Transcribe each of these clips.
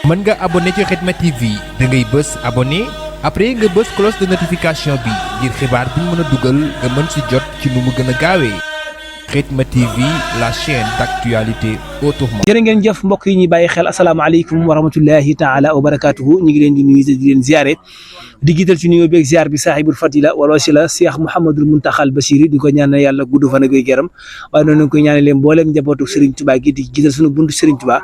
mën nga abonné ci Khidma TV da ngay bës abonné après nga bës cloche de notification bi ngir xibaar bi ñu mën a dugal nga mën si jot ci nu mu gën a gaawee Khidma TV la chaîne d'actualité autrement. jërë ngeen jëf mbokk yi ñuy bàyyi xel asalaamaaleykum wa rahmatullahi taala wa barakaatuhu ñu ngi leen di nuyu di leen ziare di jiital ci nuyoo beeg ziar bi saaxibul fadila wala wasila Cheikh Mouhamadul Muntaxal Bachir di ko ñaanal yàlla gudd fan ak gërëm waaye noonu lañ koy ñaanal leen mbooleem njabootu Serigne Touba gi di jiital suñu buntu Serigne Touba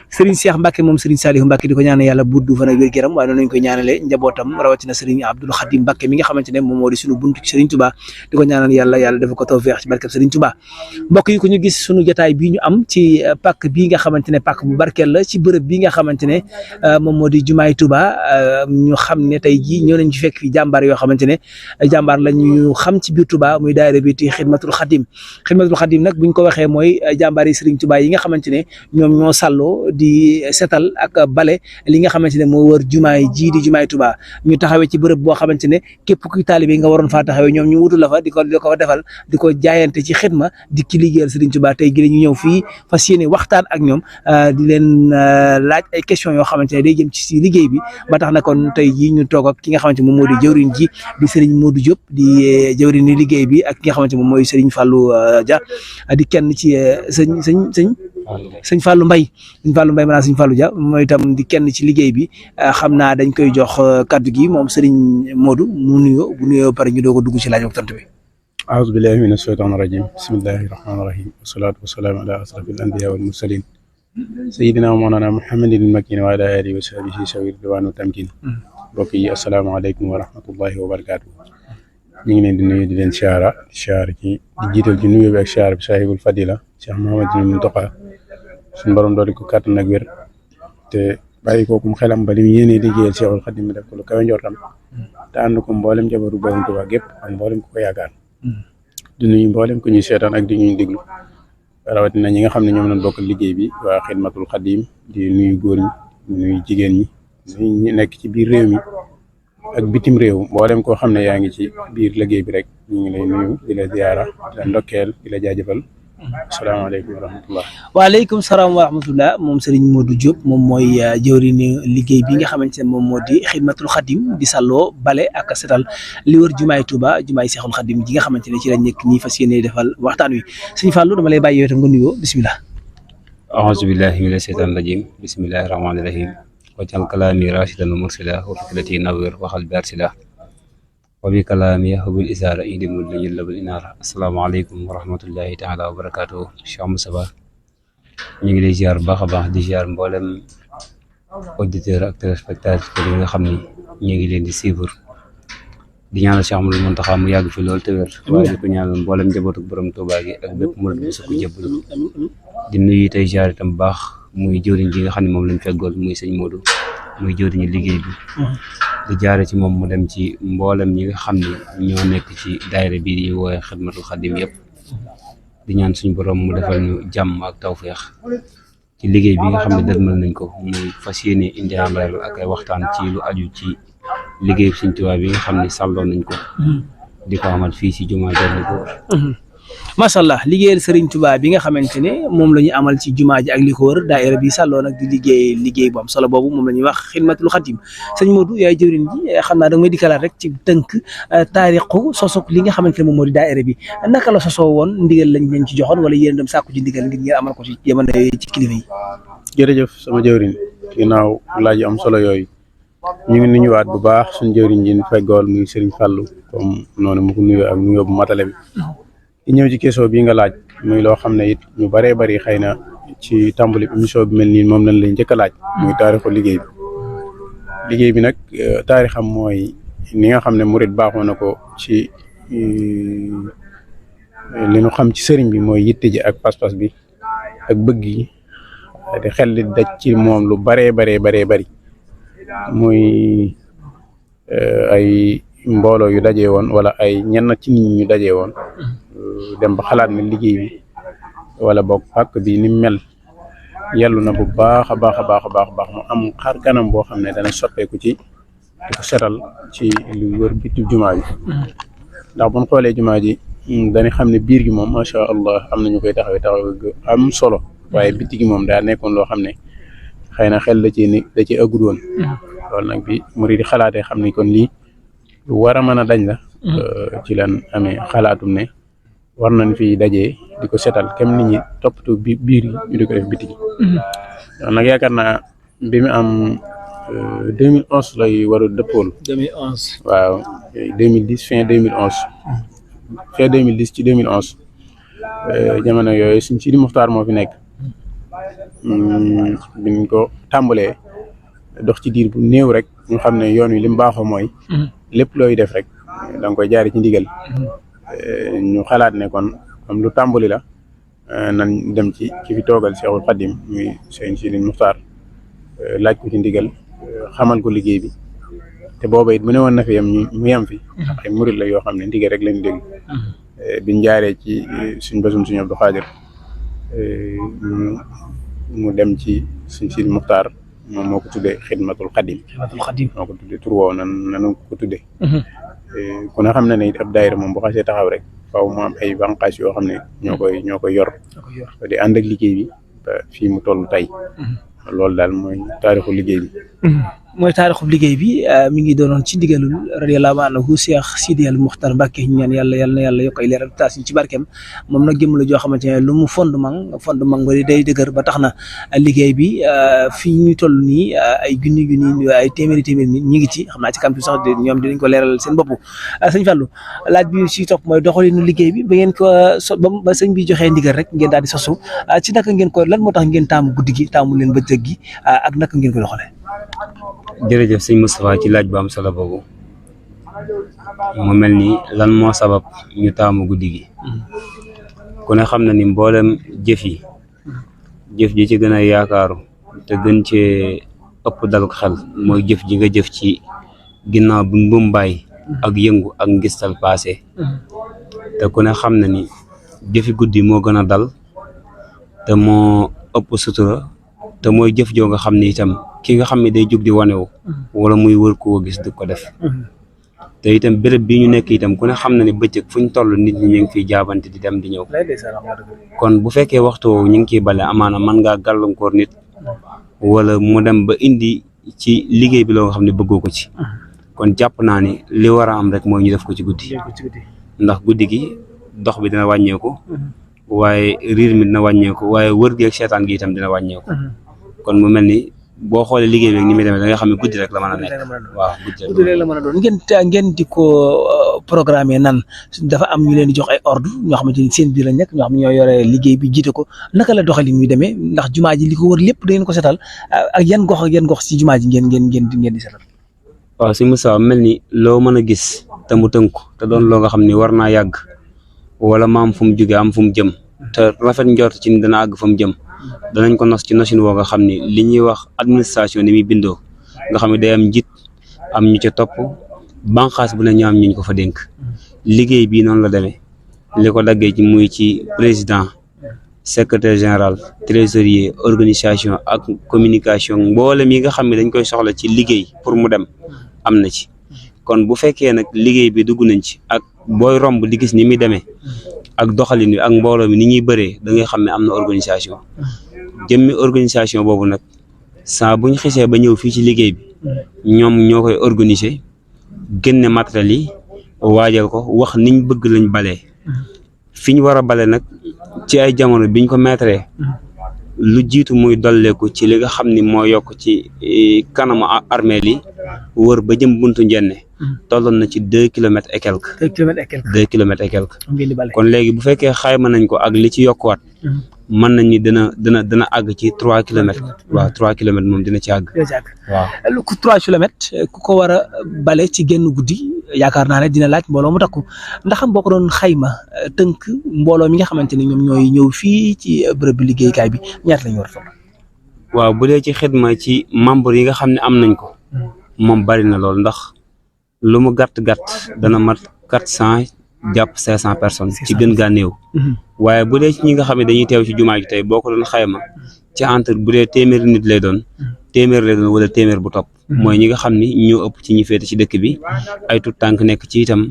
Serigne Cheikh Mbacke moom Serigne Saliou Mbacke di ko ñaanal yàlla gudd fan ak gërëm waaye noonu lañ koy ñaanalee njabootam rawatina Serigne Abdoul Khadim Mbacke mi nga xamante ne moom moo di suñu buntu Serigne Touba di ko ñaanal yàlla dafa ko tawfeex ci barkeb Serigne Touba mbokk yi ko ñu gis suñu jotaay bii ñu am ci pàkk bii nga xamante ne pàkk bu barkeel la ci bërëb bii nga xamante ne moom moo di jumaay Touba ñu xam ne tey jii ñëw nañ ci fekk fi jàmbaar yoo xamante ne jàmbaar la ñu xam ci biir Touba muy daayira bi ti Xidmatul Xadim nag buñ ko waxee mooy jàmbaar yi Serigne Touba yi nga xamante ne ñoom ñoo sàlloo di setal ak bale li nga xamante ne moo wër jumaay ji di jumaay Touba ñu taxawee ci bërëb boo xamante ne képp kuy taalibe nga waroon faa taxawee ñoom ñu wutu la fa di ko defal di ko jaayante ci xidma di ki liggéeyal Serigne Touba tey gi ñu ñëw fii fas yéene waxtaan ak ñoom di leen laaj ay questions yoo xamante ne day jëm ci liggéey bi ba tax na kon tey jii ñu toog ak ki nga xamante moom moo di jëwriñ ji di Serigne Modou Diop di jëwriñ ni liggéey bi ak ki nga xamante moom mooy Serigne Fallou Dia di kenn ci sëñ Fallou Mbaye maanaam sëñ Fallou Dia mooy itam di kenn ci liggéey bi xam naa dañ koy jox kaddu gi moom Serigne Modou mu nuyoo bu nuyoo pare ñu doog a dugg ci laaj ak tontu bi. أعوذ بالله من الشيطان الرجيم بسم الله الرحمن الرحيم والصلاة والسلام على أشرف الأنبياء والمرسلين سيدنا ومولانا محمد المكين وعلى آله وصحبه شوي الرضوان والتمكين mbokk yi asalaamaaleykum wa rahmatullahi wa barakaatu ñu ngi leen di nuyu di leen siyaara ci di jiital ci nuyoo bi ak siyaara bi saahibul fadila Cheikh Mouhamadul Muntaxa suñu borom doole ko kàttan ak wér te bàyyi ko kum xelam ba li mu yéenee liggéeyal Cheikhul Xadim mi def ko lu kawe njortam te ànd ko mboolem jabaru Borom Tuubaa gépp ak mboolem ku ko yaakaar di nuyu mboolem ku ñuy seetaan ak di ñuy déglu rawatina ñi nga xam ne ñoom lañ bokk liggéey bi waa Xidmatul Xadim di nuyu góor ñi di nuyu jigéen ñi ñu nekk ci biir réew mi ak bitim réew mboolem koo xam ne yaa ngi ci biir liggéey bi rek ñu ngi lay nuyu di la ziyaara di la ndokkeel di la jaajëfal asalaamaaleykum wa rahmatullah. waaleykum salaam wa rahmatullah moom Serigne Modou Diop moom mooy jëwriñu liggéey bi nga xamante ne moom moo di Xidmatul Xadim di sàlloo bale ak setal li wër jumaay Touba jumaay Seexul Xadim ji nga xamante ne ci lañ nekk nii fas yéene defal waxtaan wi Serigne Fallou dama lay bàyyi yow itam nga nuyoo bisimilah. a'uuzu billahi mina shaytaani rajiim bismillahi rahmaani rahiim wajal kalaami rashidan wa mursila wa fikrati nawwir waxal bi arsila wa bi kalaami yahbul isaara indimul la jëllabal inaara asalaamaaleykum wa rahmatullahi taala wa barakaatu Cheikh Moussa ñu ngi lay ziar bu baax a baax di ziar mboolem auditeur ak téléspectateur yi nga xam ni ñu ngi leen di suivre di ñaanal Cheikh Mouhamadou Mountakha mu yàgg fi loolu te wér waaye di ko ñaanal mboolem njabootu borom Tuubaa gi ak bépp murid bu su ko jébbalu di nuyu tey ziar itam bu baax muy jëwriñ ji nga xam ne moom lañ feggool muy sëñ Modou muy jëwriñu liggéey bi di jaare ci moom mu dem ci mboolem ñi nga xam ne ñoo nekk ci daayira bii di woowe Xidmatul Xadim yëpp di ñaan suñu borom mu defal ñu jàmm ak tawfeex ci liggéey bi nga xam ne dëgmal nañ ko muy fas yéene indi am leeral ak ay waxtaan ci lu aju ci liggéey Sëñ Tuubaa bi nga xam ne sàlloo nañ ko di ko amal fii si jumaa ji ko wër macha allah liggéeyal Serigne Touba bi nga xamante ne moom la ñu amal ci jumaa ji ak li ko wër daayira bi sàlloo nag di liggéey bu am solo boobu moom la ñuy wax Xidmatul Xadim sëñ Modou yaay jëwriñ ji xam naa da nga may dikkalaat rek ci tënk taarixu sosok li nga xamante ne moom moo di daayira bi naka la sosoo woon ndigal lañ leen ci joxoon wala yéen dem sàkku ci ndigal ngir ngeen amal ko ci jamono ci kilifa yi. jërëjëf sama jëwriñ ginnaaw laaj yu am solo yooyu ñu ngi nuyuwaat bu baax suñu jëwriñ ji ñu feggool muy Serigne Fallou comme noonu mu ko nuyoo ak nuyoo bu matale bi di ñëw ci question bii nga laaj muy loo xam ne it ñu bëree bëri xëy na ci tàmbali émission bi mel nii moom lañ lay njëkk a laaj muy taarixu liggéey bi nag taarixam mooy ni nga xam ne murit baaxoo na ko ci li ñu xam ci sëriñ bi mooy yitte ji ak pas-pas bi ak bëgg yi di xel li daj ci moom lu bëree bëri muy ay mbooloo yu dajee woon wala ay ñenn ci nit ñi ñu dajee woon dem ba xalaat ne liggéey bi wala boog pàkk bi ni mel yellu na bu baax a baax mu am xar kanam boo xam ne dana soppeeku ci di ko setal ci lu wër bitu jumaa bi ndax buñ xoolee jumaa ji dañu xam ne biir gi moom macha allah am nañu koy taxawee am solo waaye biti gi moom daa nekkoon loo xam ne xëy na xel da ci ëggul woon loolu nag bi murid yi xalaatee xam ni kon lii lu war a mën a dañ la ci lan amee xalaatum ne war nañ fi dajee di ko setal kem nit ñi toppatoo biir yi ñu di ko def biti gi nag yaakaar naa bi mu am 2011 lay war a dëppool 2011 waaw 2010 fin 2011 fin 2010 ci 2011 jamono yooyu suñ Sidi Muxtaar moo fi nekk biñ ko tàmbalee dox ci diir bu néew rek ñu xam ne yoon wi li mu baaxoo mooy lépp looy def rek da nga koy jaari ci ndigal ñu xalaat ne kon comme lu tàmbali la nan dem ci ki fi toogal Seexul Xadim muy sëñ Sidi Muxtaar laaj ko ci ndigal xamal ko liggéey bi te booba it bu ne woon na fi yam mu yem fi ay murid la yoo xam ne ndigal rek lañ dégg biñ jaaree ci suñ basum suñu Abdou Xaadir mu dem ci suñ Sidi Muxtaar moom moo ko tuddee Xidmatul Xadim moo ko tuddee tur woowu nanu ko tuddee ku ne xam ne ne it ab daayira moom bu xasee taxaw rek faaw mu am ay bànqaas yoo xam ne ñoo koy yor di ànd ak liggéey bi ba fii mu toll tey loolu daal mooy taarixu liggéey bi mooy taarixu liggéey bi mi ngi doonoon ci ndigalul radiyallahu anhu Cheikh Sidi al Muxtar Mbàkke ñu ñaan yàlla na yàlla yokk ay leeral taas ci barkeem moom nag jëm la joo xamante ne lu mu fondement ba day dëgër ba tax na liggéey bi fii ñu toll nii ay junni ay téeméeri nit ñi ngi ci xam naa ci kanam sax ñoom dinañ ko leeral seen bopp sëñ Fallou laaj bi ci topp mooy doxalinu liggéey bi ba ngeen ko ba sëñ bi joxee ndigal rek ngeen daal di sosu ci naka ngeen ko lan moo tax ngeen taamu guddi gi taamu leen bëccëg gi ak naka ngeen ko doxalee. jërëjëf sëñ Moustapha ci laaj bu am solo boobu mu mel ni lan moo sabab ñu taamu guddi gi ku ne xam na ni mboolem jëf ji ci gën a yaakaaru te gën cee ëpp daluk xel mooy jëf ji nga jëf ci ginnaaw bi mbumbaay ak yëngu ak ngistal passé te ku ne xam na ni jëfi guddi moo gën a dal te moo ëpp sutura te mooy jëf joo nga xam ni itam ki nga xam ne day jóg di wanewu wala muy wër koo gis di ko def te itam béréb bi ñu nekk itam ku ne xam na ne bëccëg fu ñu toll nit ñi ñu ngi fiy jaabante di dem di ñëw kon bu fekkee waxtu woowu ñu ngi ciy bale amaana mën ngaa gàllankoor nit wala mu dem ba indi ci liggéey bi loo nga xam ne bëggoo ko ci kon jàpp naa ni li war a am rek mooy ñu def ko ci guddi ndax guddi gi dox bi dina wàññeeku waaye riir mi dina wàññeeku waaye wër gi ak seetaan gi itam dina wàññeeku kon mu mel ni boo xoolee liggéey bi ni muy demee da nga xam ne guddi rek la mën a nekk waaw guddi rek la mën a doon ngeen di ko programmer nan dafa am ñu leen di jox ay ordre ñoo xamante ni seen biir la nekk ñoo xam ne ñoo yore liggéey bi jiite ko naka la doxalin muy demee ndax jumaa ji li ko wër lépp da ngeen ko setal ak yan gox ci jumaa ji ngeen di setal waaw si Moussa mel ni loo mën a gis te mu tënku te doon loo nga xam ni war naa yàgg wala ma am fu mu jóge am fu mu jëm te rafet njort ci ni dana àgg fa mu jëm danañ ko nos ci nosin woo nga xam ni li ñuy wax administration ni muy bindoo nga xam ne day am njiit am ñu ca topp banqaas bu ne ñu am ñu ko fa dénk liggéey bii noonu la demee li ko daggee ci muy ci président secrétaire général trésorier organisation ak communication mboolem yi nga xam ne dañ koy soxla ci liggéey pour mu dem am na ci kon bu fekkee nag liggéey bi dugg nañ ci ak booy romb di gis ni muy demee ak doxalin wi ak mbooloo mi ni ñuy bëree da ngay xam ne am na organisation jëmmi organisation boobu nag saa buñ xisee ba ñëw fii ci liggéey bi ñoom ñoo koy organiser génne matériel yi waajal ko wax niñ bëgg lañ balee fi ñu war a bale nag ci ay jamono biñ ko mettre lu jiitu muy dolleeku ci li nga xam ni moo yokk ci kanamu armeel yi wër ba jëm buntu njenne tolloon na ci 2 kilomètres et quelques 2 kilomètres et quelques kon léegi bu fekkee xayma nañ ko ak li ci yokkuwaat mën nañ ni dina àgg ci 3 kilomètres waaw 3 kilomètres moom dina ci àgg waaw lu ko 3 kilomètres ku ko war a bale ci genn guddi yaakaar naa ne dina laaj mbooloo mu takku ndax boo ko doon xayma tënk mbooloo mi nga xamante ne ñoom ñooy ñëw fii ci bërëb bi liggéeykaay bi ñaata lañu war a toll waaw bu dee ci xidma ci membre yi nga xam ne am nañ ko moom bari na lool ndax lu mu gàtt dana mat 400 jàpp 500 personnes ci gën gaa néew waaye bu dee ci ñi nga xam ne dañuy teew ci jumaa ji tey boo ko doon xayma ci entre bu dee téeméeri nit lay doon wala téeméer bu topp mooy ñi nga xam ni ñoo ëpp ci ñi féete ci dëkk bi ay tut tànk nekk ci itam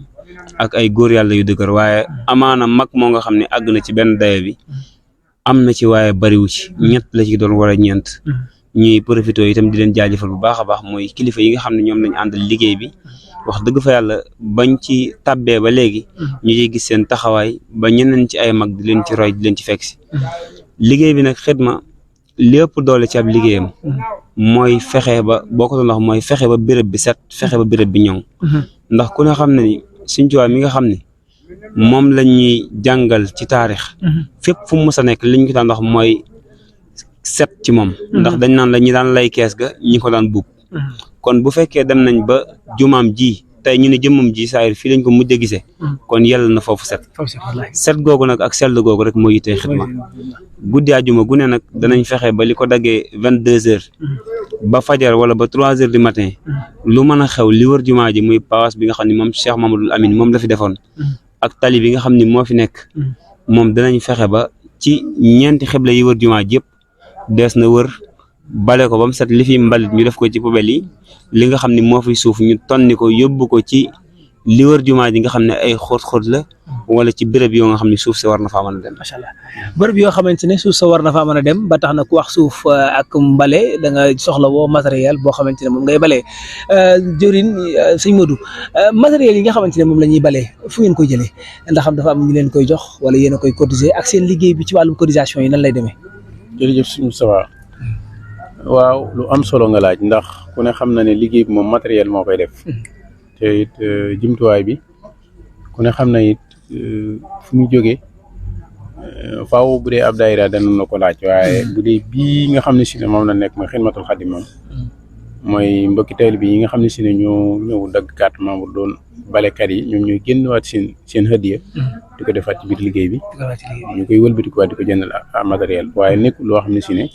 ak ay góor yàlla yu dëgër waaye amaana mag moo nga xam ne àgg na ci benn dayo bi am na ci waaye bariwu ci ñett la ci doon wala ñeent ñuy profité itam di leen jaajëfal bu baax a baax mooy kilifa yi nga xam ne ñoom lañ àndal liggéey bi wax dëgg fa yàlla bañ ci tàbbee ba léegi ñu ciy gis seen taxawaay ba ñeneen ci ay mag di leen ci roy di leen ci fekk si liggéey bi nag xidma lépp doole ci ab liggéeyam mooy fexe ba boo ko doon wax mooy fexe ba béréb bi set fexe ba béréb bi ñoŋ ndax ku ne xam ne ni Sëñ Tuubaa mi nga xam ne moom la ñuy jàngal ci taarix fépp fu mu mës a nekk liñ ko daan wax mooy set ci moom ndax dañ naan la ñi daan lay kees ga ñi ko daan buub kon bu fekkee dem nañ ba jumaam ji tey ñu ne jëmmam ji saayir fii lañ ko mujj a gisee kon yàlla na foofu set googu nag ak sell googu rek moo yitee xidma guddi àjjuma gu ne nag danañ fexe ba li ko daggee 22h ba fajar wala ba 3h du matin lu mën a xew li wër jumaa ji muy pawas bi nga xam ne moom Cheikh Mamadou Amine moom la fi defoon ak tali bi nga xam ne moo fi nekk moom danañ fexe ba ci ñeenti xibla yi wër jumaa ji yëpp dees na wër bale ko ba mu set li fi mbalit ñu def ko ci poubelle yi li nga xam ne moo fi suuf ñu tonni ko yóbbu ko ci li wër jumaa ji nga xam ne ay xóot-xóot la wala ci béréb yoo nga xam ne suuf si war na faa mën a dem. macha allah bërëb yoo xamante ne suuf sa war na faa mën a dem ba tax na ku wax suuf ak mbale da nga soxla woo matériel boo xamante ne moom ngay balee jëriñ sëñ Modou matériel yi nga xamante ne moom la ñuy balee fu ngeen koy jëlee ndax xam dafa am ñu leen koy jox wala yéen a koy cotiser ak seen liggéey bi ci wàllum cotisation yi nan lay demee. jërëjëf suñu Moustapha waaw lu am solo nga laaj ndax ku ne xam na ne liggéey bi moom matériel moo koy def te it jumtuwaay bi ku ne xam na it fu mu jógee faaw bu dee ab daayira danañ la ko laaj waaye bu dee bii nga xam ne si ne moom la nekk mooy Xidmatul Xaadim moom mooy mbokki tayl bi yi nga xam ne si ne ñoo ñëw dagg carte membre doon balekat yi ñoom ñooy génnewaat seen hadiya di ko defaat ci biir liggéey bi ñu koy wëlbatikuwaat di ko jëndal matériel waaye nekkul loo xam ne si ne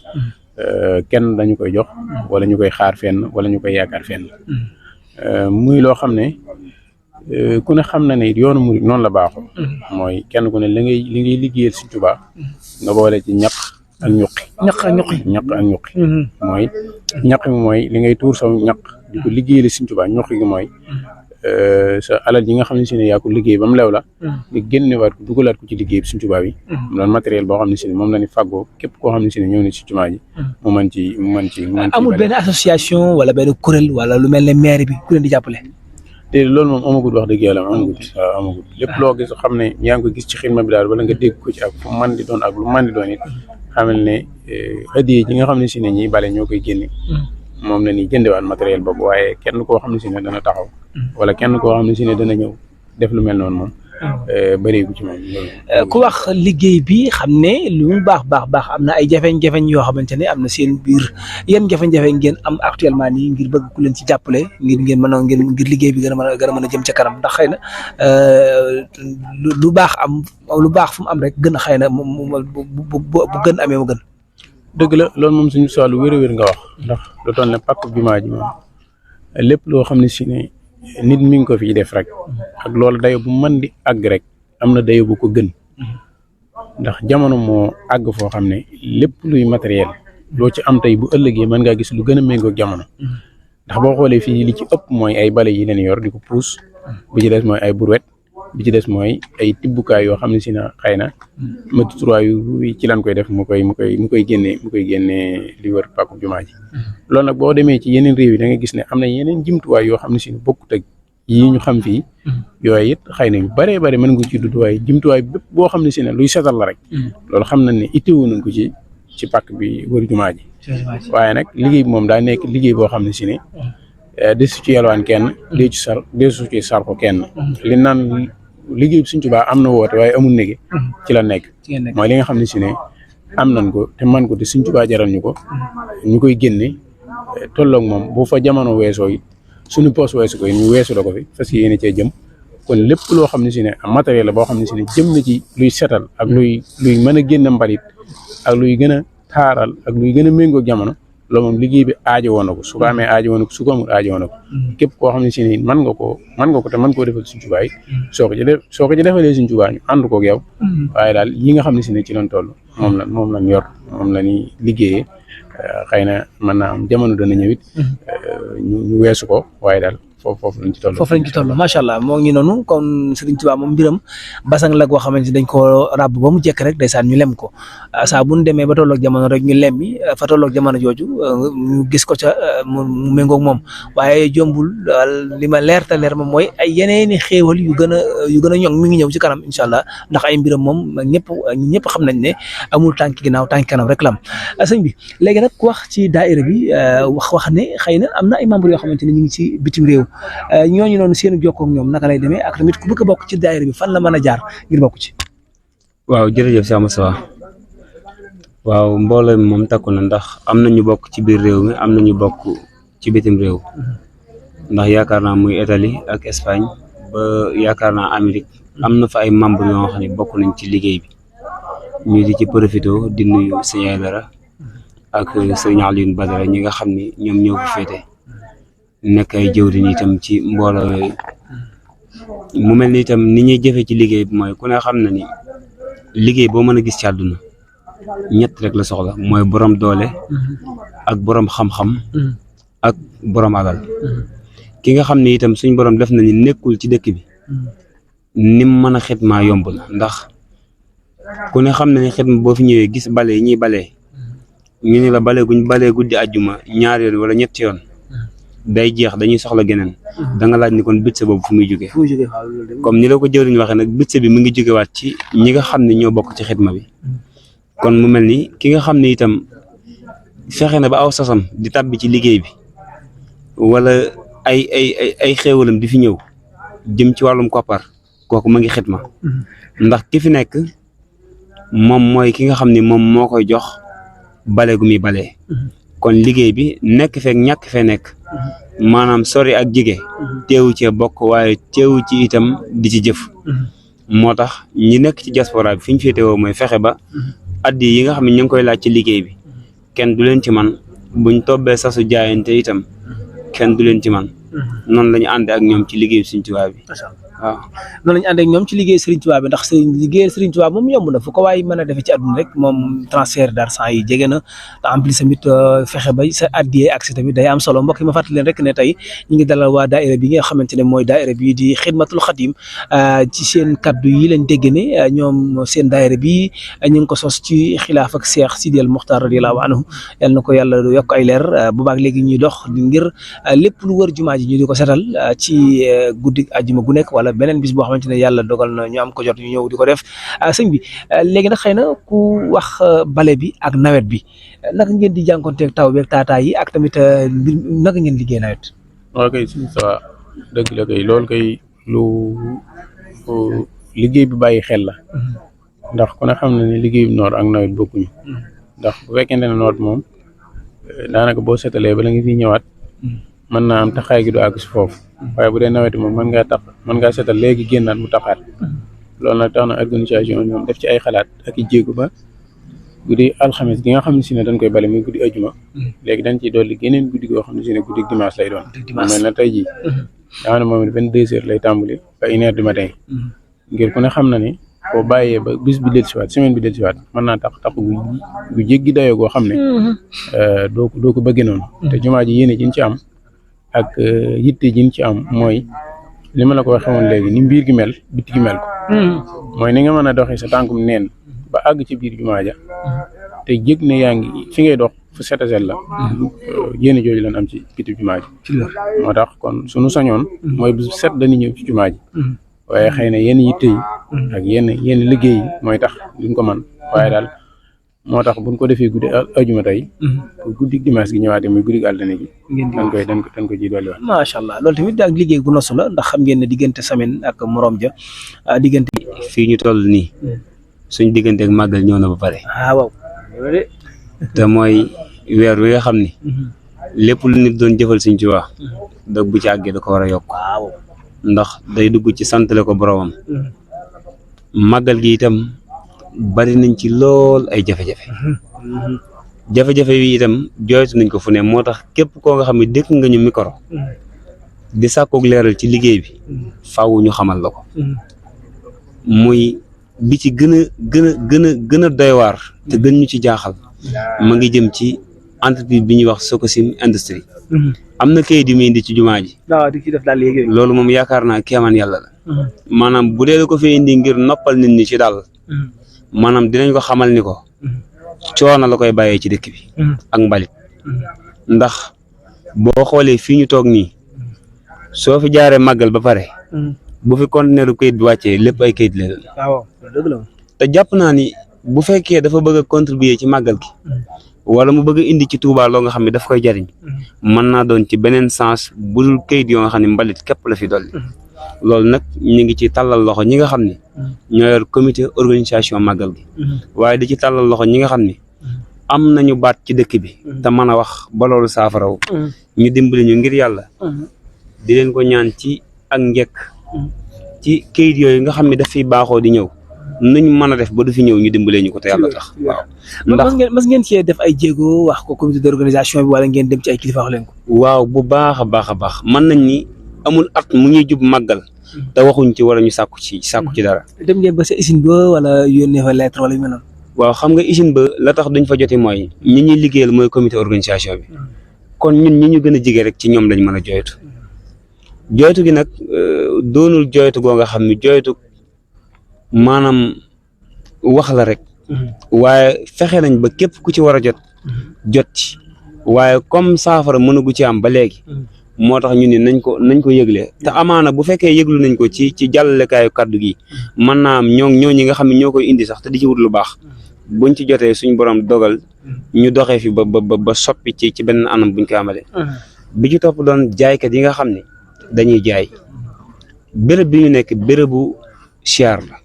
kenn dañu koy jox wala ñu koy xaar fenn wala ñu koy yaakaar fenn muy loo xam ne ku ne xam na ne yoonu murid noonu la baaxoo mooy kenn ku ne li ngay liggéeyal Sëñ Tuubaa nga boole ci ñaq ak ñuqi mooy ñaq mi mooy li ngay tuur sa ñaq di ko liggéeyal Sëñ Tuubaa ñuqi gi mooy sa alal ji nga xam ne si ne yaa ko liggéey ba mu leew la nga génnewaat ko dugalaat ko ci liggéey bi Sëñ Tuubaa bi mu doon matériel boo xam ne si ne moom la ni fàggoo képp koo xam ne si ne ñëw na ci jumaa ji mu mën ci amul benn association wala benn kuréel wala lu mel ne maire bi ku leen di jàppale te loolu moom amagul wax dëgg yàlla amagul lépp loo gis xam ne yaa ngi ko gis ci xidma bi daal wala nga dégg ko ci ak fu man di doon ak lu man di doon it xamal ne hadiya ji nga xam ne si ne ñiy bale ñoo koy génne moom la ñuy jëndewaat matériel boobu waaye kenn koo xam ne si ne dana taxaw wala kenn koo xam ne si ne dana ñëw def lu mel noonu moom bëreegu ci moom ku wax liggéey bi xam ne lu mu baax am na ay jafe-jafe yoo xamante ne am na seen biir yan jafe-jafe ngeen am actuellement nii ngir bëgg ku leen ci jàppale ngeen mën a ngir liggéey bi gën a mën a jëm ca kanam ndax xëy na lu baax fu mu am rek gën a xëy na bu gën amee mu gën. dëgg la loolu moom suñu soxla wér-wér nga wax ndax lu toll ne pàkk jumaa ji moom lépp loo xam ne si ne nit mi ngi ko fiy def rek ak loolu dayo bu mën di àgg rek am na dayo bu ko gën ndax jamono moo àgg foo xam ne lépp luy matériel loo ci am tey bu ëllëgee mën ngaa gis lu gën a méngoo ak jamono ndax boo xoolee fii li ci ëpp mooy ay bale yi leen yor di ko puus bi ci des mooy ay brouette bi ci des mooy ay tibbukaay yoo xam ne si na xëy na matu trois yu ci lan koy def mu koy génnee li wër pàkku jumaa ji loolu nag boo demee ci yeneen réew yi da nga gis ne am na yeneen jumtuwaay yoo xam ne si ne bokkut ak yii ñu xam fii yooyu it xëy na yu bëree bëri mën nga ci dudd waaye jumtuwaay bépp boo xam ne si ne luy setal la rek loolu xam nañ ne itteewu nañ ko ci pàkk bi wër jumaa ji waaye nag liggéey bi moom daa nekk liggéey boo xam ne si ne desu ci yalwaan kenn desu ci sar ko kenn li naan liggéey bi Sëñ Tuubaa am na woote waaye amul nége ci la nekk mooy li nga xam ne si ne am nañ ko te man ko te Sëñ Tuubaa jaral ñu ko ñu koy génne tolloog moom bu fa jamono weesoo it suñu poos weesu ko ñu weesu la ko fi fas yéene cee jëm kon lépp loo xam ne si ne matériel la boo xam ne si ne jëm na ci luy setal ak luy mën a génn mbalit ak luy gën a taaral ak luy gën a méngoo jamono loolu moom liggéey bi aajo woon na ko su ko amee aajo woon na ko su ko amul aajo woon na ko képp koo xam ne si ne mën nga ko te mën koo defal Sëñ Tuubaa yi soo ko ci defalee Sëñ Tuubaa ñu ànd koog yow waaye daal yi nga xam ne si ne ci lañ toll moom lañ yor moom la ñuy liggéeyee xëy na mën naa am jamono dana ñëwit ñu weesu ko waaye daal foofu lañ ci toll. foofu lañ ci toll macha allah moo ngi noonu kon Serigne Touba moom mbiram basang la goo xamante dañ ko ràbb ba mu jekk rek ndeysaan ñu lem ko saa bu ñu demee ba tolloog jamono rek ñu lemmi fa tolloog jamono jooju ñu gis ko ca mu méngoog moom waaye jombul li ma leer te leer moom mooy ay yeneeni xéewal yu gën a ñoŋ mi ngi ñëw ci kanam incha allah ndax ay mbiram moom ñëpp xam nañ ne amul tànki ginnaaw tànki kanam rek lam sëñ bi léegi nag ku wax ci daayira bi wax ne xëy na am na ay membres yoo xamante ne ñu ngi ci bitim réew ñooñu noonu seen jokkoo ak ñoom naka lay demee ak tamit ku bëgg a bokk ci daayira bi fan la mën a jaar ngir bokk ci. waaw jërëjëf Cheikh Moustapha waaw mbooloo mi moom takku na ndax am na ñu bokk ci biir réew mi am na ñu bokk ci bitim réew ndax yaakaar naa muy Italie ak Espagne ba yaakaar naa Amérique am na fa ay membres yoo xam ne bokk nañ ci liggéey bi ñu di ci profité di nuyu Sëñ Aydara ak Sëñ Alioune Badara ñi nga xam ni ñoom ñoo fi féete nekk ay jëwriñ itam ci mbooloo yooyu mu mel ni itam ni ñuy jëfe ci liggéey bi mooy ku ne xam na ni liggéey boo mën a gis ci àdduna ñett rek la soxla mooy borom doole ak borom xam-xam ak borom alal ki nga xam ne itam suñ borom def na ni nekkul ci dëkk bi nim mën a xidmaa yomb na ndax ku ne xam na ni xidma boo fi ñëwee gis bale yi ñuy balee ñu ni la bale guddi àjjuma ñaar yoon wala ñetti yoon day jeex dañuy soxla geneen da nga laaj ni kon bitse boobu fu muy jógee comme ni la ko jëwriñ waxee nag bitse bi mu ngi jógewaat ci ñi nga xam ne ñoo bokk ci xidma bi kon mu mel ni ki nga xam ne itam fexe na ba aw sasam di tàbbi ci liggéey bi wala ay xéewalam di fi ñëw jëm ci wàllum koppar kooku mu ngi xidma ndax ki fi nekk moom mooy ki nga xam ne moom moo koy jox bale gu muy balee kon liggéey bi nekk feek ñàkk fee nekk maanaam sori ak jige teewu cee bokk waaye teewu ci itam di ci jëf moo tax ñi nekk ci diaspora bi fi ñu féetewoo mooy fexe ba addi yi nga xam ne ñu ngi koy laaj ci liggéey bi kenn du leen ci man buñ tobbee sasu jaayante itam kenn du leen ci man noonu la ñu ànd ak ñoom ci liggéey Sëriñ Tuubaa bi waaw noonu lañu ànd ak ñoom ci liggéey Serigne Touba bi ndax liggéey Serigne Touba moom yomb na fu ko waaye mën a defee ci àdduna rek moom transfert d'argent yi jege na en plus tamit fexe ba sa addiyee ak si tamit day am solo mbokk yi ma fàttali leen rek ne tey ñu ngi dalal waa daaira bi nga xamante ne mooy daaira bi di Xidmatul Xadim ci seen kaddu yi lañ dégg ne ñoom seen daaira bi ñu ngi ko sos ci xilaaf ak Cheikh Sidi El Mokhtar radiyallahu anhu yal na ko yàlla yokk ay leer boobaak léegi ñuy dox ngir lépp lu wër jumaa ji ñu di ko setal ci guddi àjjuma gu nekk wala beneen bis boo xamante ne yàlla dogal na ñu am ko jot ñu ñëw di ko def sëñ bi léegi nag xëy na ku wax bale bi ak nawet bi naka ngeen di jànkonteeg taw beeg taataa yi ak tamit naka ngeen liggéey nawet. waaw kay suñu saa dëgg la kay loolu kay lu liggéey bi bàyyi xel la ndax ku ne xam na ne liggéey bi noor ak nawet bokkuñu ndax bu fekkente ne noor moom daanaka boo setalee bala nga fi ñëwaat mën naa am taxaay gi du àgg si foofu waaye bu dee nawet moom mën ngaa setal léegi génnaat mu taxaat loolu nag tax na organisation ñoom def ci ay xalaat ak i jéego ba guddi alxames gi nga xam ne si ne dañ koy bale muy guddi ajuma léegi dañ ciy dolli geneen guddi goo xam ne si ne guddi dimanche lay doon mel na tey jii daa ne moom it 22 heures lay tàmbali ba 1 heure du matin ngir ku ne xam na ni boo bàyyee ba bis bi dellusiwaat semaine bi dellusiwaat mën naa tax gu jéggi dayoo goo xam ne doo ko bëggee noonu te jumaa ji yéene jiñ ci am ak yitte jiñ ci am mooy li ma la ko waxee woon léegi ni mbiir gi mel biti gi mel ko mooy ni nga mën a doxee sa tànkum neen ba àgg ci biir jumaa ja te yëg ne yaa ngi fi ngay dox fu set a set la yéene jooju lan am ci biti jumaa ji moo tax kon suñu sañoon mooy bu set dañuy ñëw ci jumaa ji waaye xëy na yenn yitte yi ak yenn liggéey yi mooy tax duñ ko man waaye daal moo tax buñ ko defee guddi ajuma tey guddi dimanche gi ñëwaatee muy guddi altine gi dañ ko ji dolli waat macha allah loolu tamit ak liggéey gu nosu la ndax xam ngeen ne diggante semaine ak morom ja diggante fii ñu toll nii suñ diggante ak màggal ñëw na ba pare waaw te mooy weer wi nga xam ni lépp lu nit doon jëfal Sëriñ Tuubaa da bu ci àggee da ko war a yokk ndax day dugg ci santale ko boromam màggal gi itam bari nañ ci lool ay jafe-jafe yi itam jooytu nañ ko fu ne moo tax képp koo nga xam ne dëkk nga ñu micro di sàkkoog leeral ci liggéey bi faaw ñu xamal la ko muy bi ci gën a doy waar te gën ñu ci jaaxal ma ngi jëm ci entreprise bi ñuy wax Sococim Industrie am na kayit yu muy indi ci jumaa ji waaw di ci def daal léegi. loolu moom yaakaar naa kéemaan yàlla la maanaam bu dee la ko fi indi ngir noppal nit ñi ci daal maanaam dinañ ko xamal ni ko coono la koy bàyyee ci dëkk bi ak mbalit ndax boo xoolee fii ñu toog nii soo fi jaaree màggal ba pare bu fi conteneur kayit bi wàccee lépp ay kayit la waaw dëgg la. te jàpp naa ni bu fekkee dafa bëgg a contribuer ci màggal gi wala mu bëgg a indi ci Touba loo nga xam ne daf koy jariñ mën naa doon ci beneen sens budul kayit yoo nga xam ne mbalit képp la fi dolli loolu nag ñu ngi ci tàllal loxo ñi nga xam ne ñoo yor comité organisation màggal gi waaye di ci tàllal loxo ñi nga xam ne am nañu baat ci dëkk bi te mën a wax ba loolu saafaraw ñu dimbali ñu ngir yàlla di leen ko ñaan ci ak njëkk ci kayit yooyu nga xam ne daf fiy baaxoo di ñëw nuñ mën a def ba du fi ñëw ñu dimbalee ñu ko te yàlla tax waaw ndax mas ngeen cee def ay jéego wax ko comité d'organisation bi wala ngeen dem ci ay kilifa wax leen ko. waaw bu baax a baax mën nañ ni amul at mu ñuy jub màggal te waxuñ ci wala ñu sàkku ci dara. dem ngeen ba sa usine ba wala yónnee fa lettre wala yu mel noonu. waaw xam nga usine ba la tax duñ fa joti mooy ñi ñuy liggéeyal mooy comité organisation bi kon ñun ñi ñu gën a jige rek ci ñoom lañ mën a joytu gi nag doonul joytu goo nga xam ne joytu maanaam wax la rek waaye fexe nañ ba képp ku ci war a jot ci waaye comme saafara mënagu ci am ba léegi moo tax ñu ne nañ ko yëgle te amaana bu fekkee yëglu nañ ko ci jàllalekaayu kaddu gi mën naa am ñoo ñi nga xam ne ñoo koy indi sax te di ci wut lu baax buñ ci jotee suñ borom dogal ñu doxee fi ba soppi ci benn anam buñ ko amalee bi ci topp doon jaaykat yi nga xam ne dañuy jaay béréb bi ñu nekk bérébu siyaar la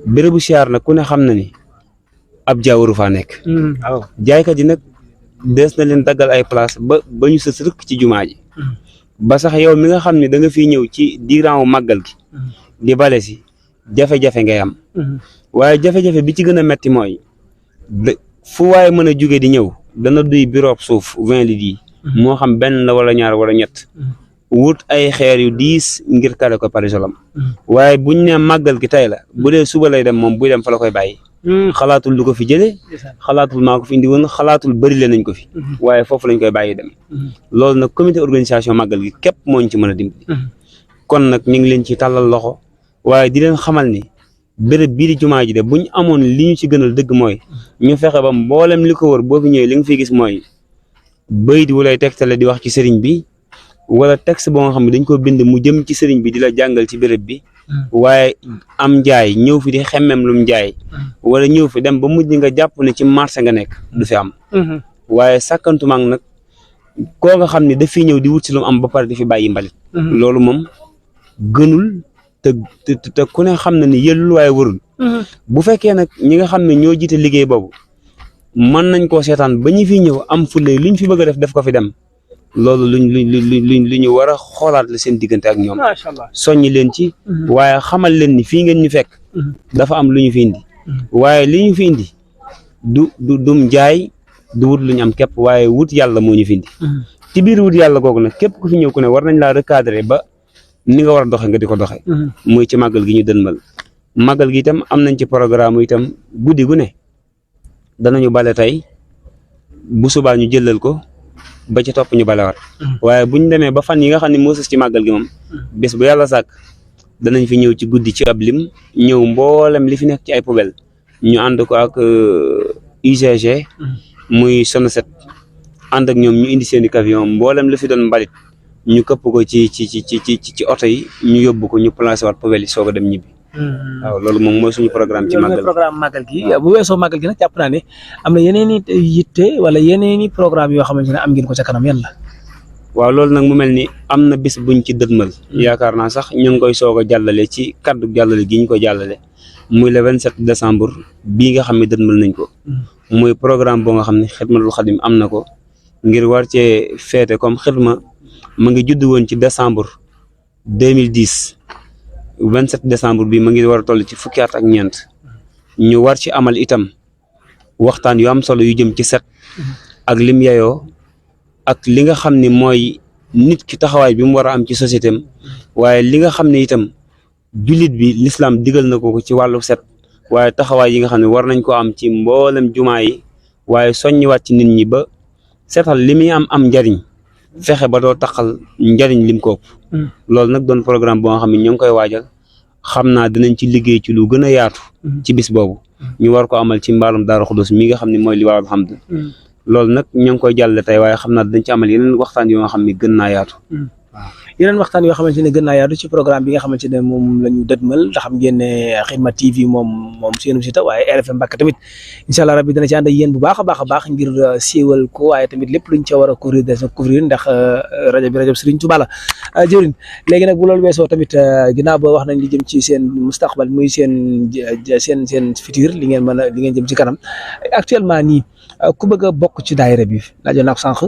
bérébu siyaar nag ku ne xam na ni ab jaawaru faa nekk jaaykat yi nag dees na leen daggal ay place ba ñu sës rëkk ci jumaa ji ba sax yow mi nga xam ne da nga fiy ñëw ci diiraawu màggal gi di bale si jafe-jafe ngay am waaye jafe-jafe bi ci gën a metti mooy fu waaye mën a jóge di ñëw dana duy bureau suuf 20 litres yi moo xam benn la wala ñaar wala ñett wut ay xeer yu diis ngir kale ko parisolam waaye buñ ne màggal gi tey la bu dee suba lay dem moom buy dem fa la koy bàyyi xalaatul lu ko fi jëlee xalaatul maa ko fi indi woon xalaatul bëri le nañ ko fi waaye foofu lañ koy bàyyi dem loolu nag comité organisation màggal gi képp mooñ ci mën a dimbali kon nag ñu ngi leen ci tàllal loxo waaye di leen xamal ni béréb bii di jumaa ji de buñ amoon li ñu ci gënal dëgg mooy ñu fexe ba mboolem li ko wër boo fi ñëwee li nga fiy gis mooy bayit wu lay tegtale di wax ci sëriñ bi wala texte boo nga xam ne dañ ko bind mu jëm ci sëriñ bi di la jàngal ci béréb bi waaye am njaay ñëw fi di xemmem lum njaay wala ñëw fi dem ba mujj nga jàpp ne ci marché nga nekk du fi am waaye sàkkantumaak nag koo nga xam ne daf fi ñëw di wut si lu am ba pare di fi bàyyi mbalit loolu moom gënul te ku ne xam na ni yëllul waaye warul bu fekkee nag ñi nga xam ne ñoo jiite liggéey boobu mën nañ koo seetaan ba ñi fi ñëw am fulle luñ fi bëgg a def ko fi dem loolu lu ñu war a xoolaat la seen diggante ak ñoom soññi leen ci waaye xamal leen ni fii ngeen ñu fekk dafa am lu ñu fi indi waaye li ñu fi indi dum jaay du wut lu ñu am képp waaye wut yàlla moo ñu fi indi ci biir wut yàlla googu nag képp ku fi ñëw ku ne war nañ laa recadrer ba ni nga war a doxe nga di ko doxe muy ci màggal gi ñu dënmal màggal gi itam am nañ ci programme itam guddi gu ne danañu bale tey bu subaa ñu jëlal ko ba ci topp ñu balewaat waaye buñ demee ba fan yi nga xam ne moo sës ci màggal gi moom bés bu yàlla sàkk danañ fi ñëw ci guddi ci ab lim ñëw mboolem li fi nekk ci ay poubelle ñu ànd ko ak UCG muy Sonaset ànd ak ñoom ñu indi seeni camion mboolem li fi doon mbalit ñu këpp ko ci oto yi ñu yóbbu ko ñu placé waat poubelle yi soog a dem ñibbi waaw loolu moom mooy suñu programme ci màggal gi bu weesoo màggal gi nag jàpp naa ne am na yeneen i yitte wala yeneen i programme yoo xamante ne am ngeen ko ca kanam yan la waaw loolu nag mu mel ni am na bis buñ ci dëdmal yaakaar naa sax ñu ngi koy soog a jàllale ci kaddu jàllale gi ñu ko jàllale muy le 27 décembre bii nga xam ne dëdmal nañ ko muy programme boo nga xam ne Xidmatul Xadim am na ko ngir war cee feete comme xidma ma ngi judd woon ci décembre 2010 27 décembre bi ma ngi war a toll ci fukki at ak ñeent ñu war ci amal itam waxtaan yu am solo yu jëm ci set ak lim yayoo ak li nga xam ne mooy nit ki taxawaay bi mu war a am ci société am waaye li nga xam ne itam jullit bi l'islam digal na ko ci wàllu set waaye taxawaay yi nga xam ne war nañ ko am ci mboolem jumaa yi waaye soññiwaat ci nit ñi ba seetal li muy am njariñ fexe ba doo taxal njariñ lim ko ëpp loolu nag doon programme boo nga xam ne ñoo ngi koy waajal xam naa dinañ ci liggéey ci lu gën a yaatu ci bis boobu ñu war ko amal ci mbaalum Daaru Xudoos mi nga xam ne mooy Liwaawul Hamd loolu nag ñoo ngi koy jàllale tey waaye xam naa dinañ ci amal yeneen waxtaan yoo nga xam ne gën naa yaatu yeneen waxtaan yoo xamante ne gën naa yaatu ci programme bi nga xamante ne moom la ñu dëdmal te xam ngeen ne Xidma TV moom seenu sita waaye RFM Mbàkke tamit incha allah rabbi dana ci ànd ak yéen bu baax a baax ngir siiwal ko waaye tamit lépp luñ ca war a couvrir ndax rajo bi rajo Serigne Touba la jëwriñ léegi nag bu loolu weesoo tamit ginnaaw ba wax nañ li jëm ci seen mustaqbal muy seen futur li ngeen jëm ci kanam actuellement nii ku bëgg a bokk ci daayira bi laajoon naa ko sànq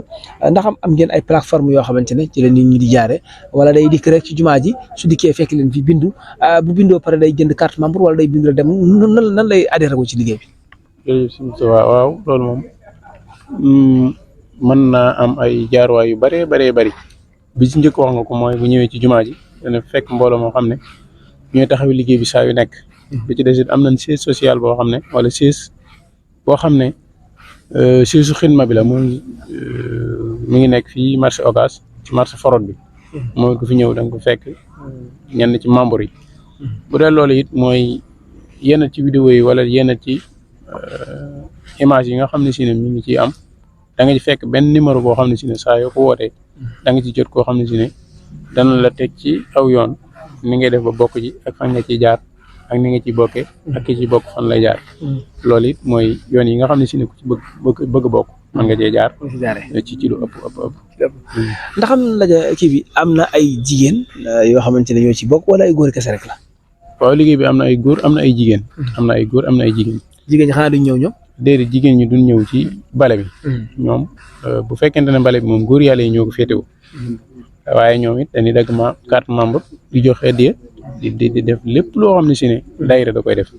ndax am ngeen ay plateforme yoo xamante ne ci la nit ñi di jaare wala day dikk rek ci jumaa ji su dikkee fekk leen fi bindu bu bindoo pare day jënd carte membre wala day bindu rek dem nan lay adhéré ko ci liggéey bi. waaw loolu moom mën naa am ay jaarwaay yu bëree bëri bi ci njëkk wax nga ko mooy bu ñëwee ci jumaa ji dana fekk mbooloo moo xam ne ñooy taxawi liggéey bi saa yu nekk bi ci des it am nañ siège social boo xam ne wala siège boo xam ne siège su Xidma bi la muy mi ngi nekk fii marché Ocass ci marché Forod bi mooy ku fi ñëw da nga ko fekk ñenn ci membre yi bu dee loolu it mooy yenn ci vidéo yi wala yenn ci image yi nga xam ne si ne mi ngi ciy am da nga ci fekk benn numéro boo xam ne si ne saa yoo ko wootee da nga ci jot koo xam ne si ne dana la teg ci aw yoon ni ngay def ba bokk ci ak fan nga ciy jaar ak ni nga ciy bokkee ak ki ci bokk fan lay jaar loolu it mooy yoon yi nga xam ne si ne ku ci bëgg bokk mën nga cee jaar ci lu ëpp ndax am na kii bi am na ay jigéen yoo xamante ne ñoo ci bokk wala ay góor kese rek la waaw liggéey bi am na ay góor am na ay jigéen am na ay góor am na ay jigéen ñi xanaa duñ ñëw ñoom déedéet jigéen ñi duñ ñëw ci bale bi ñoom bu fekkente ne bale bi moom góor yàlla yi ñoo ko féetewu waaye ñoom it dañuy dagg carte membre di joxe addiya di def lépp loo xam ne si ne daayira da koy def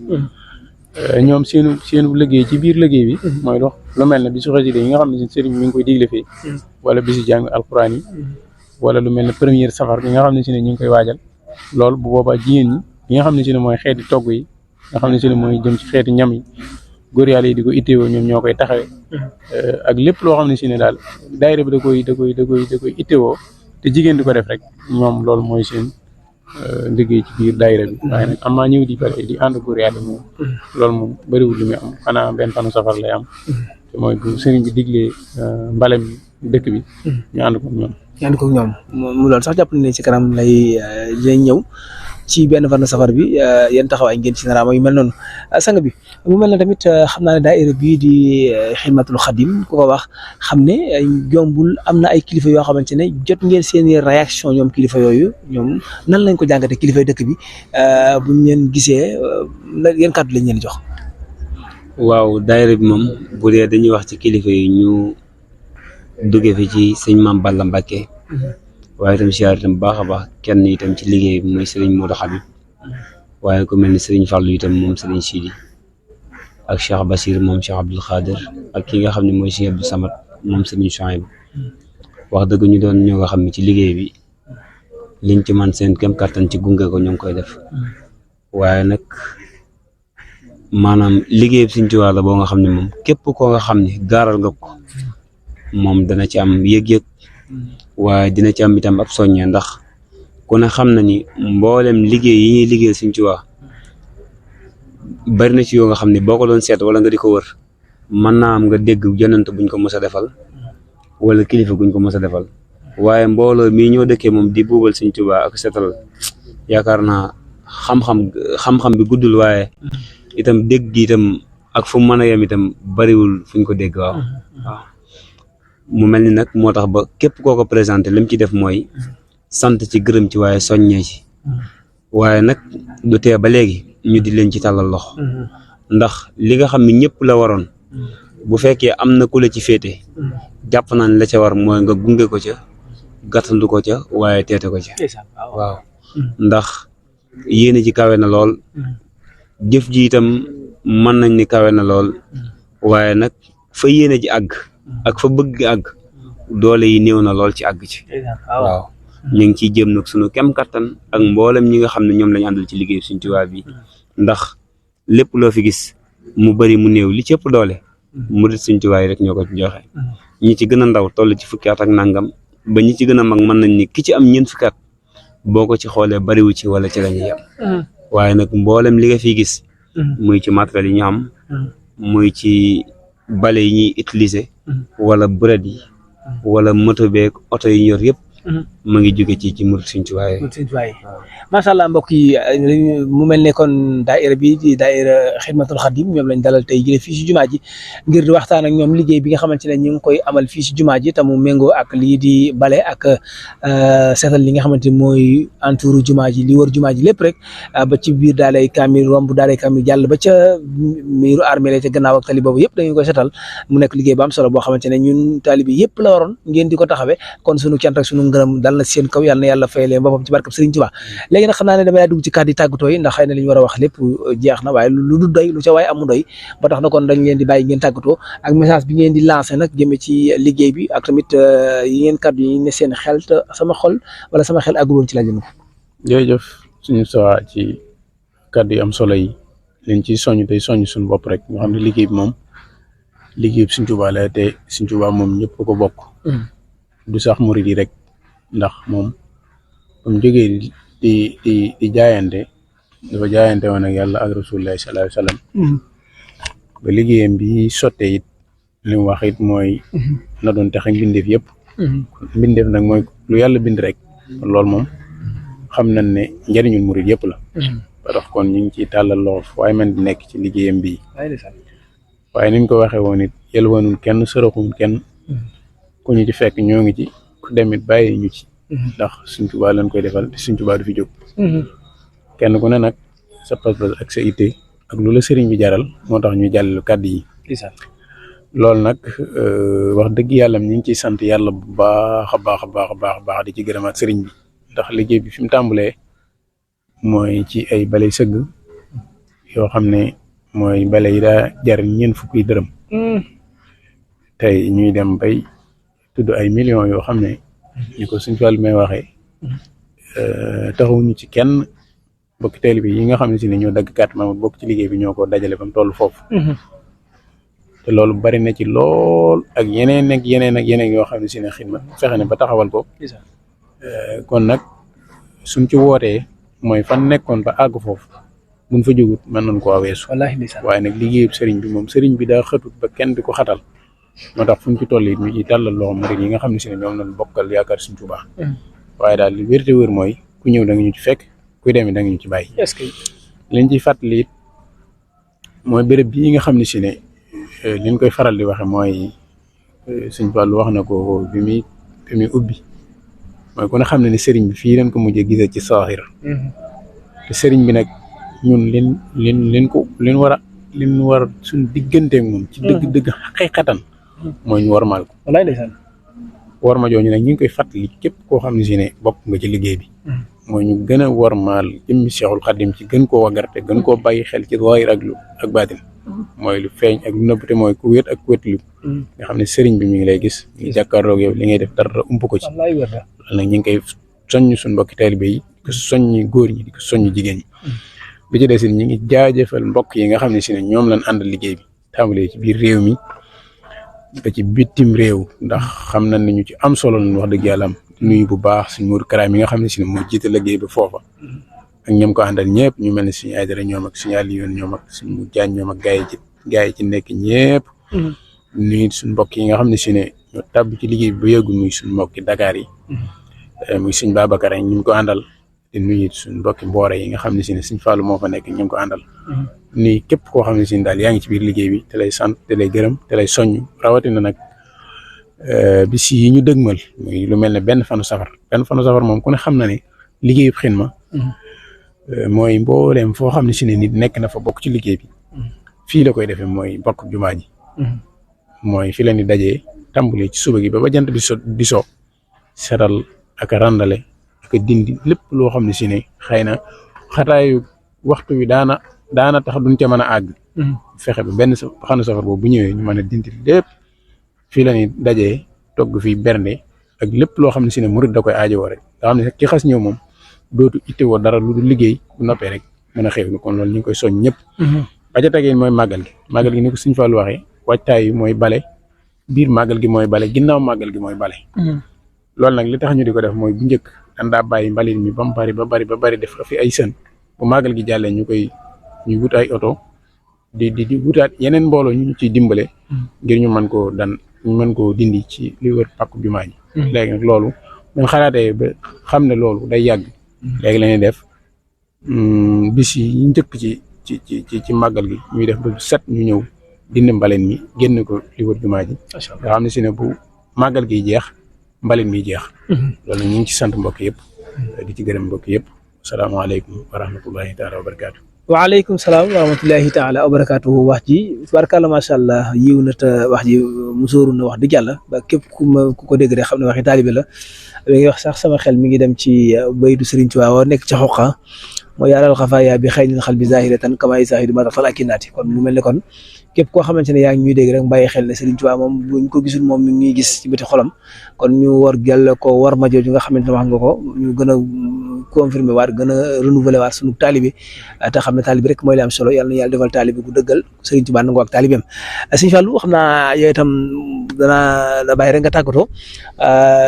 ñoom seenu liggéey ci biir liggéey bi mooy dox lu mel ne bisu xasida yi nga xam ne si sëriñ bi mi ngi koy digle fii wala bisu jàng alquran yi wala lu mel ne première safar bi nga xam ne si ne ñu ngi koy waajal loolu bu boobaa jigéen ñi yi nga xam ne si ne mooy xeeti togg yi nga xam ne si ne mooy jëm ci xeeti ñam yi góor yàlla yi di ko itteewoo ñoom ñoo koy taxawee ak lépp loo xam ne si ne daal daayira bi da koy itteewoo te jigéen di ko def rek ñoom loolu mooy seen liggéey ci biir daayira bi waaye nag am naa ñëw di bare di ànd góor yàlla moom loolu moom bëriwul li muy am xanaa benn fanu safar lay am te mooy bu sëriñ bi diglee mbalem dëkk bi ñu ànd ko ñoom mu loolu sax jàpp ne ci kanam lay ñëw ci benn fanu safar bi yéen taxawaay ngeen ci naraama yu mel noonu sang bi mu mel ne tamit xam naa ne daayira bii di Xidmatul Xadim ku ko wax xam ne jombul am na ay kilifa yoo xamante ne jot ngeen seeni réaction ñoom kilifa yooyu ñoom nan lañ ko jàngate kilifa dëkk bi buñ leen gisee yéen kàddu lañ leen jox. waaw daayira bi moom bu dee dañuy wax ci kilifa yi ñu duggee fi ci sëñ Maam Balla Mbàkke waaye itam siyaar itam baax a baax kenn itam ci liggéey bi mooy Serigne Modou Habib waaye ku mel ni Serigne Fallou itam moom Serigne Sidi ak Cheikh Basir moom Cheikh Abdoul Khadir ak ki nga xam ne mooy Cheikh Abdou Samad moom Serigne Chouaib wax dëgg ñu doon ñoo nga xam ne ci liggéey bi liñ ci man seen kem kattan ci gunge ko ñoo ngi koy def waaye nag maanaam liggéey bi Serigne Touba la boo nga xam ne moom képp koo nga xam ne gaaral nga ko moom dana ci am yëg-yëg waaye dina ci am itam ab soññee ndax ku ne xam na ni mboolem liggéey yi ñuy liggéey Sëriñ Tuubaa bari na ci yoo nga xam ne boo ko doon seet wala nga di ko wër mën naa am nga dégg yonent buñ ko mës a defal wala kilifa guñ ko mës a defal waaye mbooloo mii ñoo dëkkee moom di buubal Sëriñ Tuubaa ak seetal yaakaar naa xam-xam bi guddul waaye itam dégg gi itam ak fu mu mën a yem itam bariwul fuñ ko dégg waaw mu mel ni nag moo tax ba képp koo ko présenté li mu ci def mooy sant ci gërëm ci waaye soññee ci waaye nag du tee ba léegi ñu di leen ci tàllal loxo ndax li nga xam ne ñëpp la waroon bu fekkee am na ku la ci féete jàpp naa ne la ca war mooy nga gunge ko ca gàttandu ko ca waaye teete ko ca waaw ndax yéene ji kawe na lool jëf ji itam mën nañ ni kawe na lool waaye nag fa yéene ji àgg ak fa bëgg àgg doole yi néew na lool ci àgg ci waaw ñu ngi ciy jëm nag sunu kem kattan ak mboolem ñi nga xam ne ñoom lañu àndal ci liggéey Sëriñ Tuubaa bi ndax lépp loo fi gis mu bari mu néew li ci ëpp doole murit Sëriñ Tuubaa yi rek ñoo ko joxe ñi ci gën a ndaw toll ci fukki at ak nangam ba ñi ci gën a mag mën nañ ni ki ci am ñeent fukki at boo ko ci xoolee bariwu ci wala ci la ñuy yem waaye nag mboolem li nga fiy gis muy ci matériel yi ñu am muy ci bale yi ñuy utiliser wala buret yi wala moto beeg oto yi ñor yëpp mu ngi jóge ci murid Sëriñ Tuubaa yi macha allah mbokk yi mu mel ne kon daaira bi di daaira xidmatul xadim ñoom lañ dalal tey jëlee fii si jumaa ji ngir di waxtaan ak ñoom liggéey bi nga xamante ne ñu ngi koy amal fii si jumaa ji te mu méngoo ak lii di bale ak seetal li nga xamante ni mooy entouru jumaa ji li wër jumaa ji lépp rek ba ci biir daalay kaamil romb daalay kaamil jàll ba ca miiru armée ca gannaaw ak tali boobu yëpp dañu koy seetal mu nekk liggéey bu am solo boo xamante ne ñun taalibe yëpp la waroon ngeen di ko taxawee kon sunu cant ak sunu ngërëm dal na seen kaw yàlla na yàlla fay leen boppam ci barkab Sëriñ Tuubaa léegi nag xam naa ne damay dugg ci kàddu yi tàggatoo yi ndax xëy na li ñu war a wax lépp jeex na waaye lu du doy lu ca waaye amu doy ba tax na kon dañ leen di bàyyi ngeen tàggatoo ak message bi ngeen di lancé nag jëmee ci liggéey bi ak tamit yi ngeen kàddu yi ne seen xel te sama xol wala sama xel àgguloon ci la jëm ko. jërëjëf suñu sawaa ci kàddu yi am solo yi leen ci soññ tey soññ suñu bopp rek nga xam ne liggéey bi moom liggéey bi Sëriñ Tuubaa la te Sëriñ Tuubaa moom ñëpp ko bokk du sax murid yi rek ndax moom ba mu jógee di jaayante dafa jaayante woon ak yàlla ak Rasulullaahi sallallaahu alayhi wa sallam ba liggéeyam bi sottee it li mu wax it mooy na doon tax mbindeef yëpp mbindeef nag mooy lu yàlla bind rek loolu moom xam nañ ne njëriñul murid yëpp la ba tax kon ñu ngi ciy tàllal loxo waaye man di nekk ci liggéeyam bii waaye niñ ko waxee woon it yelwaanul kenn sërëxul kenn ku ñu ci fekk ñoo ngi ci ku demit bàyyi ñu ci ndax Sëriñ Tuubaa lañ koy defal te Sëriñ Tuubaa du fi jóg kenn ku ne nag sa pas-pas ak sa itte ak lu la sëriñ bi jaral moo tax ñuy jàllale kàddu yi loolu nag wax dëgg yàlla ñu ngi ciy sant yàlla bu baax a baax a baax a baax a baax di ci gërëmaat sëriñ bi ndax liggéey bi fi mu tàmbalee mooy ci ay balay sëgg yoo xam ne mooy bale yi daa jar ñeent fukki dërëm tey ñuy dem bay tudd ay millions yoo xam ne ñu ko suñ fàll may waxee taxawuñu ci kenn bokki teel bi yi nga xam ne si ne ñoo dagg carte membre bokk ci liggéey bi ñoo ko dajale ba mu toll foofu te loolu bari na ci lool ak yeneen ak yeneen ak yeneen yoo xam ne si ne xidma fexe ne ba taxawal ko kon nag suñ ci wootee mooy fan nekkoon ba àgg foofu buñ fa jógut mën nañ koo weesu waaye nag liggéeyu sëriñ bi moom sëriñ bi daa xëtut ba kenn di ko xatal moo tax fu ñu ci toll it ñu ci tàllal loxo murid yi nga xam ne si ne ñoom lañ bokkal yaakaar Sëriñ Tuubaa waaye daal li wér te wér mooy ku ñëw da nga ñu ci fekk kuy demee da nga ñu ci bàyyi liñ ciy fàttali it mooy béréb bii nga xam ne si ne liñ koy faral di waxe mooy Sëriñ Fallu wax na ko bi muy ubbi mooy ku ne xam ne ni sëriñ bi fii leen ko mujjee gisee ci saaxir te sëriñ bi nag ñun lin war suñ digganteeg moom ci dëgg-dëgg xaqiqatan mooy ñu warmaal ko wallaay ndeysaan warma jooju nag ñu ngi koy fàttali képp koo xam ne si ne bokk nga ci liggéey bi mooy ñu gën a warmaal jëmmi Seexul Xadim ci gën koo wagarte gën koo bàyyi xel ci zaahir ak baatin mooy lu feeñ ak lu nëbbute mooy ku wéet ak ku wéetlu nga xam ne sëriñ bi mi ngi lay gis ñu jàkkaarloog yow li ngay def dara ump ko ci loolu nag ñu ngi koy soññ suñ mbokki taalibe yi di ko soññ góor ñi di ko soññ jigéen ñi bi ci des it ñu ngi jaajëfal mbokk yi nga xam ne si ne ñoom lañ àndal liggéey bi tàmbalee ci biir réew mi ba ci bitim réew ndax xam nañ ne ñu ci am solo lañ wax dëgg yàlla am nuyu bu baax suñ Mourou Kara mi nga xam ne si ne moo jiite liggéey bi foofa ak ñoom ko àndal ñëpp ñu mel ne suñu Aydara ñoom ak suñu Aliyoon ñoom ak suñu Jaañ ñoom ak gaay yi ci nekk ñëpp nuyu suñ mbokk yi nga xam ne si ne ñoo tàbb ci liggéey bi ba yëggu muy suñ mbokki Dakar yi muy suñ Babacar yi ñu ko àndal di nuyu suñ mbokki Mboore yi nga xam ne si ne suñ Fallou moo fa nekk ñu ko àndal nii képp koo xam ne si ne daal yaa ngi ci biir liggéey bi te lay sant te lay gërëm te lay soññ rawatina nag bis yi ñu dëgmal muy lu mel ne benn fanu safar moom ku ne xam na ne liggéeyu Xidma mooy mbooleem foo xam ne si ne nit nekk na fa bokk ci liggéey bi fii la koy defee mooy bokk jumaa ji mooy fi la ni dajee tàmbalee ci suba gi ba jant bi di so setal ak a randale ak a dindi lépp loo xam ne si ne xëy na xataayu waxtu wi daana tax duñ ca mën a àgg fexe ba benn xanu safar boobu bu ñëwee ñu mën a dindi lépp fii la ni dajee togg fii bernde ak lépp loo xam ne si ne murid da koy aajowoo rek nga xam ne ki xas ñëw moom dootu ittewoo dara lu dul liggéey bu noppee rek mën a xewlu kon loolu ñu ngi koy soñ ñëpp ba ca tegee mooy màggal gi ni ko Sëriñ Fallu waxee waajtaay yi mooy bale biir màggal gi mooy bale ginnaaw màggal gi mooy bale. loolu nag li tax ñu di ko def mooy bu njëkk dañ daa bàyyi mbalit mi ba mu bari ba bari def fi ay sën bu màggal gi jàllee ñu wut ay oto di wutaat yeneen mbooloo ñu ciy dimbale. ngir ñu mën koo dindi ci li wër pàkku jumaa ji. léegi nag loolu buñ xalaatee ba xam ne loolu day yàgg. léegi la ñuy def bis yi njëkk ci màggal gi ñuy def ba set ñu ñëw dindi mbalit mi génn ko li wër jumaa ji. nga xam ne si ne bu màggal gi jeex mbalit mi jeex. loolu nag ñu ngi ci sant mbokk yëpp. di ci gërëm mbokk yëpp. asalaamaaleykum wa rahmatullahi taala wa barakaatu. waaleykum salaam wa rahmatullahi taala wa barakaatuhu. wax ji tubaarkàlla macha allah yiw na te wax ji musóoru na wax dëgg yàlla ba képp ku ko dégg rek xam ne waxi taalibe la. li ngay wax sax sama xel mi ngi dem ci baytu Sëriñ Tuubaa nekk ca xoqa mooy yaaral xafaaya bi xëy na xal bi zahiratan kama zahiru ma taxal akinaati kon mu mel ne kon képp koo xamante ne yaa ngi ñuy dégg rek bàyyi xel ne Sëriñ Tuubaa moom buñ ko gisul moom mi ngi gis ci bëti xolam kon ñu war gàll ko war ma jooju nga xamante ne wax nga ko ñu gën a confirmer waat gën a renouveler waat sunu taalibe te xam ne taalibe rek mooy li am solo yàlla na yàlla defal taalibe bu dëggal Sëriñ Tuubaa nangoo ak taalibeem. Sëriñ Fallou xam naa yow itam danaa la bàyyi rek nga tàggatoo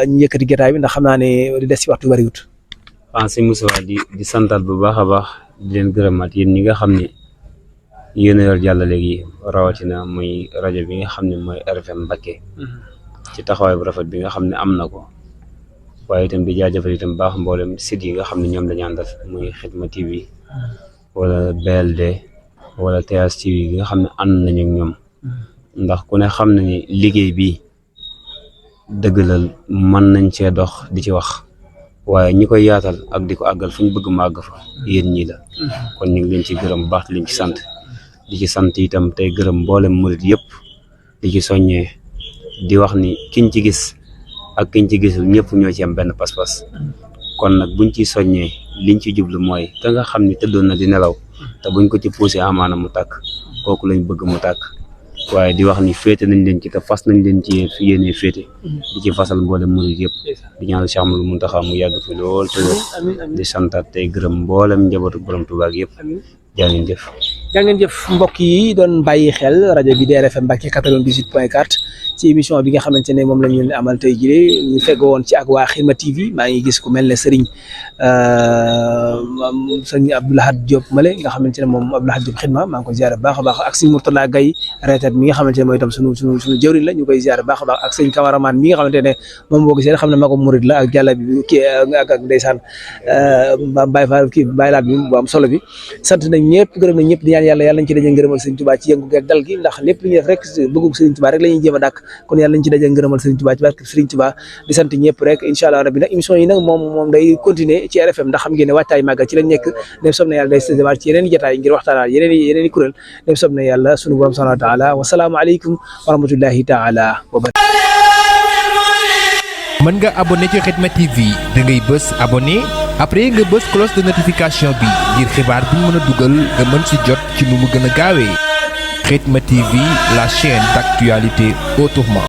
ñu yëkkati jotaay bi ndax xam naa ne di des ci waxtu bariwut. waaw sëñ Moussa di santaat bu baax a baax di leen gërëmaat yéen ñi nga xam ne yéen a yor jàllale gi rawatina muy rajo bi nga xam ne mooy RFM Mbacké ci taxawaay bu rafet bi nga xam ne am na ko waaye itam di jaajëfal itam baax mboolem site yi nga xam ne ñoom lañu àndal muy Xidma TV wala BLD wala TH TV yi nga xam ne ànd nañu ak ñoom ndax ku ne xam na ni liggéey bi dëgg la mën nañ cee dox di ci wax waaye ñi koy yaatal ak di ko àggal fu ñu bëgg mu àgg fa yéen ñii la kon ñu ngi leen ci gërëm bu baax di leen ci sant di ci sant itam tey gërëm mboolem murit yëpp di ci soññee di wax ni kiñ ci gis ak kiñ ci gisul ñëpp ñoo ci am benn pas-pas kon nag buñ ci soññee liñ ci jublu mooy ka nga xam ni tëddoon na di nelaw te buñ ko ci poussé amaana mu tàkk kooku lañ bëgg mu tàkk waaye di wax ni féete nañ leen ci te fas nañ leen ci yéene féete di ci fasal mboolem murit yëpp di ñaanal Cheikh Amadou Mountakha mu yàgg fi lool te di santaat tey gërëm mboolem njabootu borom Tuubaa yëpp jaa ngeen jëf. jaa ngeen jëf mbokk yi doon bàyyi xel rajo bi di RFM Mbacké 98.4 ci émission bi nga xamante ne moom la ñu leen amal tey jii ñu fegg woon ci ak waa Xidma TV maa ngi gis ku mel ne Serigne Abdou Lahad Diop Male nga xamante ne moom Abdou Lahad Diop Xidma maa ngi koy ziare baax a baax ak Serigne Mourtala Gaye reetat mi nga xamante ne mooy itam sunu jëwriñ la ñu koy ziare baax a baax ak Serigne cameraman mi nga xamante ne moom boo gisee xam ne maa ko murid la ak jàlla bi kii ak ndeysaan Baye Fall kii Baye Laat bi bu am solo bi sant nañ ñëpp gërëm nañ ñëpp di ñaan yàlla nañ ci daje ngërëmal Serigne Touba ci yëngu geeg dal gi ndax lépp li ñuy def rek bëggug Serigne Touba rek la ñuy jéem a dàkk kon yàlla nañ ci daje ngërëmal Serigne Touba ci barke Serigne Touba di sant ñëpp rek incha allah rabbi nag émission yi nag moom day continuer ci RFM ndax xam ngeen ne waajtaay màggal ci lañ nekk dem sob na yàlla day démarrer ci yeneen i jotaay ngir waxtaanaat yeneen i kuréel dem sob na yàlla sunu borom subhanahu wa taala wasalaamu aleykum wa rahmatullahi taala wa barakatuh. mën nga abonné ci Xidma TV da ngay bës abonné après nga bës cloche de notification bi ngir xibaar bi mën a dugal nga mën si jot ci nu mu gën a gaawee Xidma TV, la chaîne d'actualité autrement.